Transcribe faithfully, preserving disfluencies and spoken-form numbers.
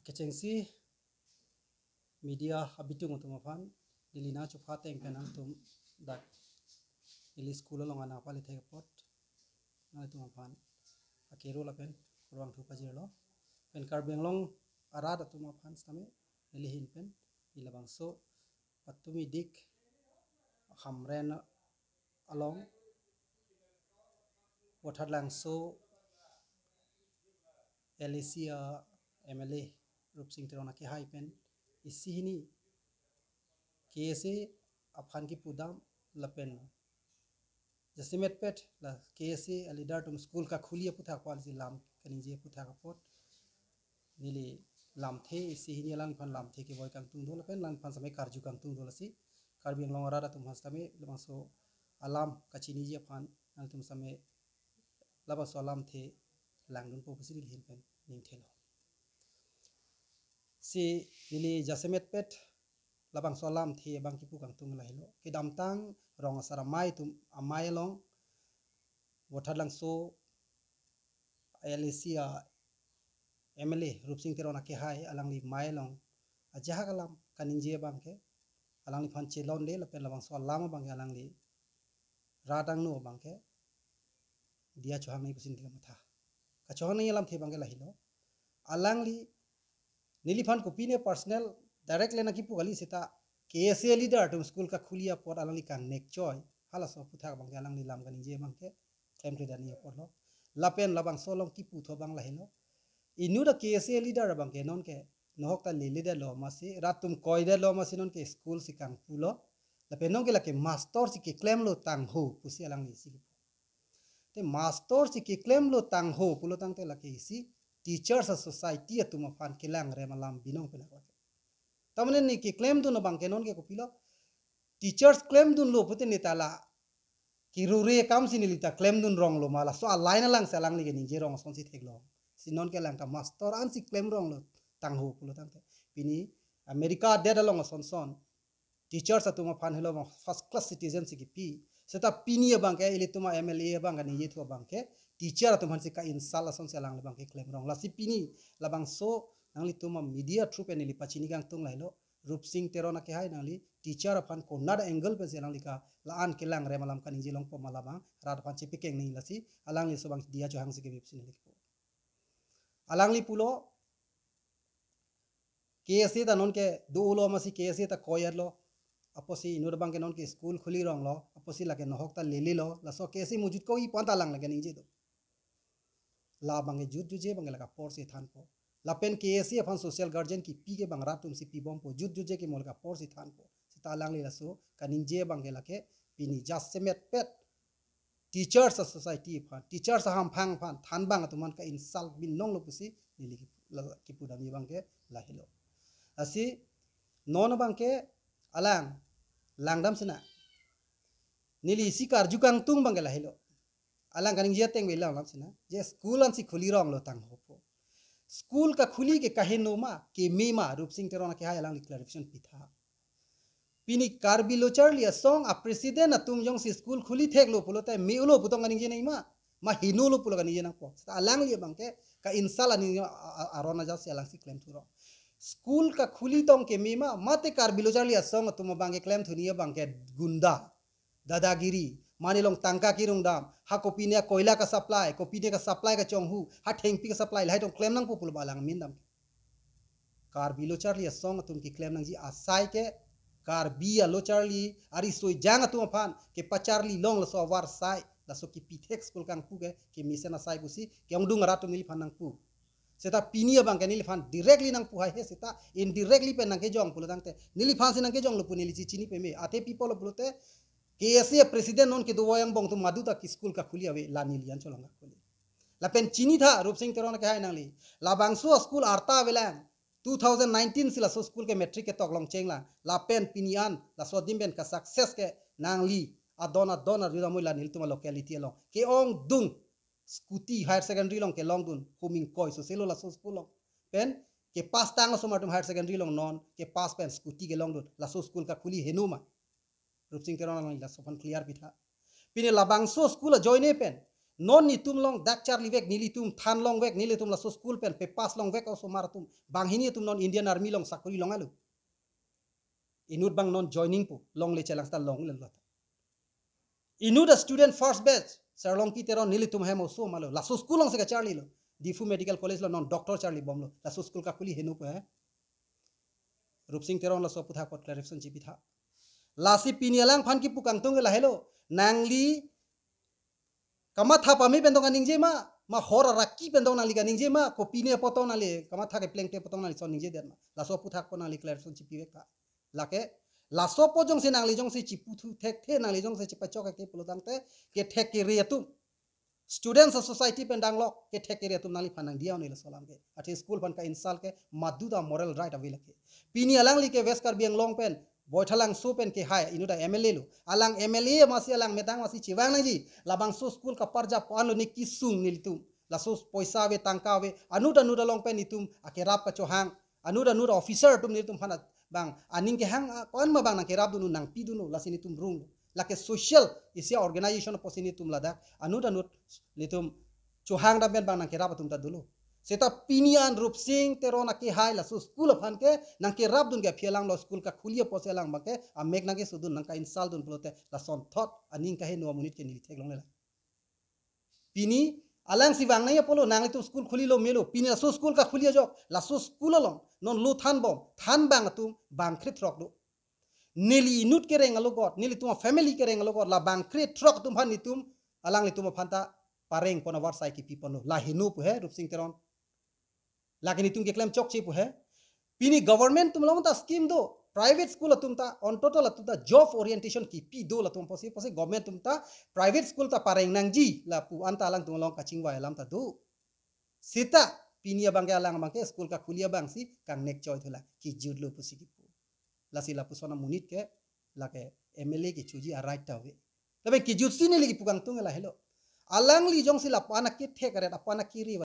Kechengsi media abitung atum aphan, neli nangchopha ateng pen nangtum dak neli school along anang pali thek apot nangtum aphan akero lapen kurvangthu pajirlo. Pen Karbi Anglong arat atum aphan sitame neli ahin pen labangso Patumi Dik, Hamren along, Vothatlangso L A C a M L A Rupsing Teron akehai pen isi hini K S A aphan kipudam lapen jasemet pet la K S A a leader atum school kakhuli aputhak apot si lam kaningje aputhak apot neli lamthe isi hini alangphan lamthe kevoi kangtung do lapen alangphan sitame karju kangtung do, lasi Karbi Anglong arat atum aphan sitame labangso alam kachiniji aphan nangtum sitame labangso alamthe langdunpo pusi neli ahin pen ningthelo. Si neli jasemet pet labangso alamthe abang kipu kangtung lahelo. Kedamtang rong asar amei atum amei along Vothatlangso L A C a M L A Rupsing Teron akehai alangli amei along ajahak alam kaningje abangke alangliphan chelonde lapen labangso alam abangke alangli rat angno abangke diya chohang nangji pusi neli kamatha. Kachohang nangji alamthe abangke lahelo. Alangli neliphan kopine personal direct le nangkipu kali seta K S A leader atum school kakhuli apot alangli kangnek choi, halaso aputhak abangke alangli lam kaningje abangke klemkledetji apotlo. Lapen labangso along kiputhu abang lahelo. Inut a K S A leader abangke nonke nohok ta leledetlo amatsi, rat atum koidetlo amatsi nonke school si kangpulo. Lapen nonke lake master si keklemlo tangho pusi alangli isi kipu. Te master si keklemlo tangho pulo tangte lake isi teachers a society atum aphan kelangrem alam binong pen aklake. Tamane ne keklemdun abangke nonke kopilo? Teachers klemdunlo pute ne ta la kirure akam si neli ta klemdun ronglo ma, laso a line along si alangli keningje rong asonsi theklong. Si nonke lang ta master ansi klem ronglo tangho pulo tangte. Pini America adet along asonson teachers atum aphan helo abang first class citizen si kipi. Seta pini abangke ilitum a M L A abang kaningjethu abangke teacher atum aphansi ka-insult asonsi alangli abangke klem rong. Lasi pini labangso nanglitum a media through pen neli pachini kangtung lahelo. Rupsing Teron akehai nangli teacher aphan konat angle pensi alangli ka la-an kelangrem alam kaningje longpo ma labang rat aphan chepikeng nangji, lasi alangli laso abang diya chohang si keme pusi neli kipu. Alangli pulo K S A ta nonke dolo amatsi K S A ta koidetlo. Apotsi inut abangke nonke school khuli ronglo. Apotsi lake nohok ta lelelo. Laso K S A mujut ko-i pu anta alang lake ningje do. La abangke jutjutje abangke lake apor si thanpo. Lapen K S A aphan social guardian kipi ke abang rat atum si pibompo. Jutjutje ke mo lake apor si thanpo. Seta alangli laso kaningje abangke lake pini jasemet pet teachers a society aphan, teachers ahamphang aphan thanbang atum aphan ka-insult binonglo pusi neli kipu, la, kipudamji abangke lahelo. Lasi non abangke alang langdam sinang. Neli isi karju kangtung abangke lahelo. Alang kaningje ateng ave langdam sinang. Je school ansi khuli ronglo tangho pu. School kakhuli ke kaheno ma, keme ma, Rupsing Teron akehai alangli clarification pitha. Pini Karbi Lo Charli Asong a president atum jongsi school khuli theklo pulote me-olo pu tong kaningje nangji ma, ma henolo pulo kaningje nangpo. Seta alangli abangke ka-insult aning a, a, aron ajat si alangsi klemthu rong. School kakhuli tong keme ma, mate Karbi Lo Charli Asong atum abangke klemthu nangji abangke gunda, dadagiri, mane along tangka kerongdam, ha kopine koila ka-supply, kopine ka-supply kachonghu, ha thengpi ka-supply, lahai tong klem nangpo pulo ba alang amin dam. Karbi Lo Charli Asong atum keklem nangji asai ke, Karbi a Lo Charli, ari soi jang atum aphan kepacharli long laso avar sai, laso kipithek school kangpu ke, kemesen asai pusi ke-ongdung arat atum neliphan nangpu. Seta pini abangke neliphan directly nangpu haihe, seta indirectly pen nangkejong pulo tangte, neliphan si nangkejonglo pu neli chechini peme. Athe pi pulo pulote K S A president non kedo wayang bong atum madu ta ke school kakhuli ave, la neli an cholong kakhuli. Lapen chinitha Rupsing Teron akehai nangli. Labangso school arta avelang. Two thousand nineteen si laso school ke matric ketok longcheng lang. Lapen pini an laso adim pen ka-success ke nangli adon adon arjudamoi la nelitum a locality along ke-ongdung scooty higher secondary along kelongdun, huming koi soselo laso school along. Pen kepass tang osomar atum higher secondary along non kepass pen scooty kelongdun, laso school kakhuli heno ma. Rupsing Teron alangli laso aphan clear pitha. Pini labangso school ajoine pen Non netum along dak charlivek, nelitum than longvek, nelitum laso school pen pe pass longvek osomar atum. Banghini atum non Indian Army along sakori long alo. Inut abang non joining pu, longle chelang seta longle lo. Inut a student first batch, Sir Longki Teron nelitum hem osomar lo. Laso school alongsi kacharlilo. Diphu Medical College along non doctor charlibomlo. Laso school kakhuli heno pu he. Rupsing Teron laso aphuthak apot clarification chipitha. Lasi pini alangphan kipu kangtung ke lahelo. Nangli kamatha pame pen tong kaningje ma, ma hor araki pen tong nangli kaningje ma, kopine apot tong nangli, kamatha keplengte apot tong nangli son ningjedet ma. Laso aphuthak apot nangli clarification chipivek tha. Lake, laso apot jongsi nangli jongsi chipu thu thekthe, nangli jongsi chipachok thekthe pulo tangte, kethek kere atum. Students society pen danglok, kethek kere atum nangliphan nangdiya un-e laso alam ke. Athe school aphan ka-insult ke, madu ta moral right ave lake. Pini alangli ke West Karbi Anglong pen, Baithalangso pen kehai, inut a M L A lo. Alang M L A masi alang medang masi chevang nangji. Labangso school kaparjap ko-an lo ne kesung nelitum. Laso poisa ave, tangka ave, anut anut along pen netum akerap kachohang. Anut anut officer atum nelitum aphan bang aning kehang, ah, ko-an ma bang nangkerapdun un, nangpidun un, lasi netum rung. Lake social isi a-organization apotsi netum ladak anut anut netum chohang dam pen bang nangkerap atum ta dolo. Seta pini an Rupsing Teron akehai laso school aphan ke nangkerapdun ke aphi alanglo, school kakhuli apotsi alang abang ke amek nangkesodun, nangka-insult dun pulote, lasonthot aning kaheno amonit ke neli theklongle lang. Pini alangsi vang nangji apotlo, nanglitum school khulilo melo. Pini laso school kakhuli ajok, laso school along non lo thanbom, than abang atum bangkre throk do. Neli inut kereng alogot, nelitum a-family kereng alogot, la bangkre throk atum aphan netum, alanglitum aphan ta pareng pon avarsai kipi ponlo. La heno pu he, Rupsing Teron. Lake netum keklem chokche pu he. Pini government atum along ta scheme do. Private school atum ta, ontoto latum ta job orientation kipi do latum apotsi, apotsi government atum ta private school ta pareng nangji lapu anta alangtum along kachingvai alam ta do. Seta pini abang ke alang abang ke school kakhuli abangsi kangnek choi thula. Kejutlo pusi kipu. Lasi lapuson amonit ke lake M L A kechoji a-right ta ave. Lapen kejutsi neli kipu kangtung lahelo. Alangli jongsi lapu-an akethek aret, apu-an akiri